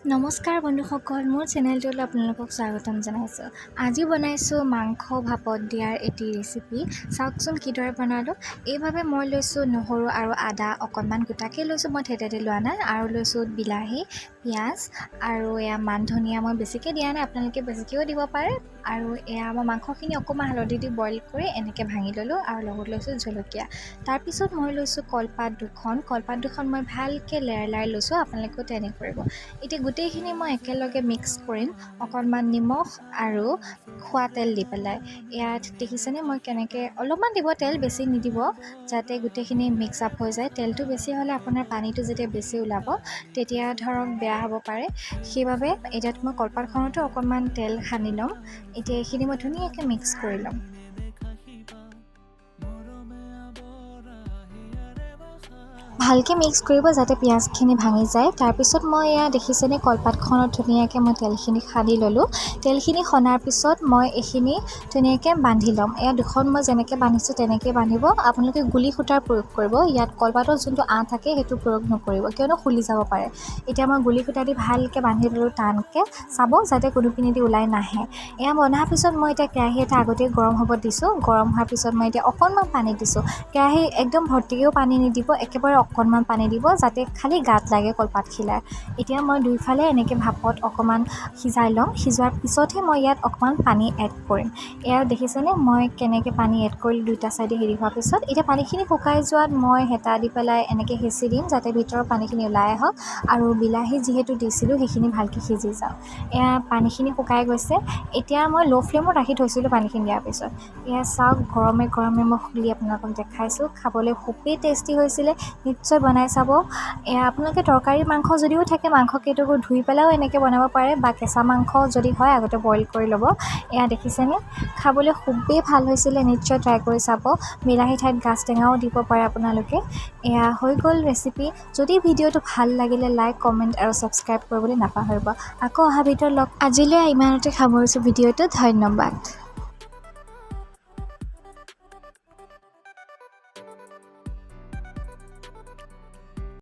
নমস্কাৰ বন্ধুসকল, মোৰ চেনেলটোলৈ আপোনালোকক স্বাগতম জনাইছোঁ। আজি বনাইছোঁ মাংস ভাপত দিয়াৰ এটি ৰেচিপি। চাওকচোন কিদৰে বনালোঁ। এইভাৱে মই লৈছোঁ নহৰু আৰু আদা, অকণমান গোটাকৈ লৈছোঁ, মই থেতেলি লোৱা নাই। আৰু লৈছোঁ বিলাহী, পিঁয়াজ আৰু এয়া মান ধনিয়া। মই বেছিকৈ দিয়া নাই, আপোনালোকে বেছিকৈও দিব পাৰে। আৰু এয়া মই মাংসখিনি অকণমান হালধি দি বইল কৰি এনেকৈ ভাঙি ল'লোঁ আৰু লগত লৈছোঁ জলকীয়া। তাৰপিছত মই লৈছোঁ কলপাত দুখন। কলপাত দুখন মই ভালকৈ লেৰাই লেৰাই লৈছোঁ, আপোনালোকেও তেনে কৰিব। এতিয়া গোটেইখিনি মই একেলগে মিক্স কৰিম অকণমান নিমখ আৰু খোৱা তেল দি পেলাই। ইয়াত দেখিছেনে মই কেনেকৈ? অলপমান দিব তেল, বেছি নিদিব, যাতে গোটেইখিনি মিক্স আপ হৈ যায়। তেলটো বেছি হ'লে আপোনাৰ পানীটো যেতিয়া বেছি ওলাব, তেতিয়া ধৰক বেয়া হ'ব পাৰে। সেইবাবে এতিয়া মই কলপাতখনতো অকণমান তেল সানি ল'ম। এতিয়া এইখিনি মই ধুনীয়াকৈ মিক্স কৰি ল'ম। ভালকৈ মিক্স কৰিব যাতে পিঁয়াজখিনি ভাঙি যায়। তাৰপিছত মই এয়া দেখিছেনে, কলপাতখনত ধুনীয়াকৈ মই তেলখিনি সানি ল'লোঁ। তেলখিনি সনাৰ পিছত মই এইখিনি ধুনীয়াকৈ বান্ধি ল'ম। এয়া দুখন মই যেনেকৈ বান্ধিছোঁ তেনেকৈ বান্ধিব। আপোনালোকে গুলি সূতাৰ প্ৰয়োগ কৰিব ইয়াত, কলপাতৰ যোনটো আঁহ থাকে সেইটো প্ৰয়োগ নকৰিব, কিয়নো খুলি যাব পাৰে। এতিয়া মই গুলি সূতা দি ভালকৈ বান্ধি ল'লোঁ টানকৈ, চাব যাতে কোনোপিনেদি ওলাই নাহে। এয়া বন্ধাৰ পিছত মই এতিয়া কেৰাহী এটা আগতেই গৰম হ'ব দিছোঁ। গৰম হোৱাৰ পিছত মই এতিয়া অকণমান পানী দিছোঁ। কেৰাহী একদম ভৰ্তিকৈও পানী নিদিব, একেবাৰে অকণমান পানী দিব, যাতে খালী গাত লাগে কলপাতখিলাৰ। এতিয়া মই দুইফালে এনেকৈ ভাপত অকণমান সিজাই ল'ম। সিজোৱাৰ পিছতহে মই ইয়াত অকণমান পানী এড কৰিম। এয়া দেখিছেনে মই কেনেকৈ পানী এড কৰিলোঁ দুইটা ছাইডে হেৰি হোৱাৰ পিছত? এতিয়া পানীখিনি শুকাই যোৱাত মই হেতা দি পেলাই এনেকৈ হেঁচি দিম, যাতে ভিতৰৰ পানীখিনি ওলাই আহক আৰু বিলাহী যিহেতু দিছিলোঁ সেইখিনি ভালকৈ সিজি যাওক। এয়া পানীখিনি শুকাই গৈছে। এতিয়া মই ল' ফ্লেমত ৰাখি থৈছিলোঁ পানীখিনি দিয়াৰ পিছত। এয়া চাওক, গৰমে গৰমে মই খুলি আপোনালোকক দেখাইছোঁ। খাবলৈ খুবেই টেষ্টি হৈছিলে, নিশ্চয় বনাই চাব। এয়া আপোনালোকে তৰকাৰী মাংস যদিও থাকে, মাংস কেইটুকুৰ ধুই পেলাইও এনেকৈ বনাব পাৰে বা কেঁচা মাংস যদি হয় আগতে বইল কৰি ল'ব। এয়া দেখিছেনে, খাবলৈ খুবেই ভাল হৈছিলে, নিশ্চয় ট্ৰাই কৰি চাব। বিলাহী ঠাইত গাজ টেঙাও দিব পাৰে আপোনালোকে। এয়া হৈ গ'ল ৰেচিপি। যদি ভিডিঅ'টো ভাল লাগিলে লাইক, কমেণ্ট আৰু ছাবস্ক্ৰাইব কৰিবলৈ নাপাহৰিব। আকৌ অহা ভিডিঅ'ত লগ। আজিলৈ ইমানতে সামৰিছোঁ ভিডিঅ'টো। ধন্যবাদ।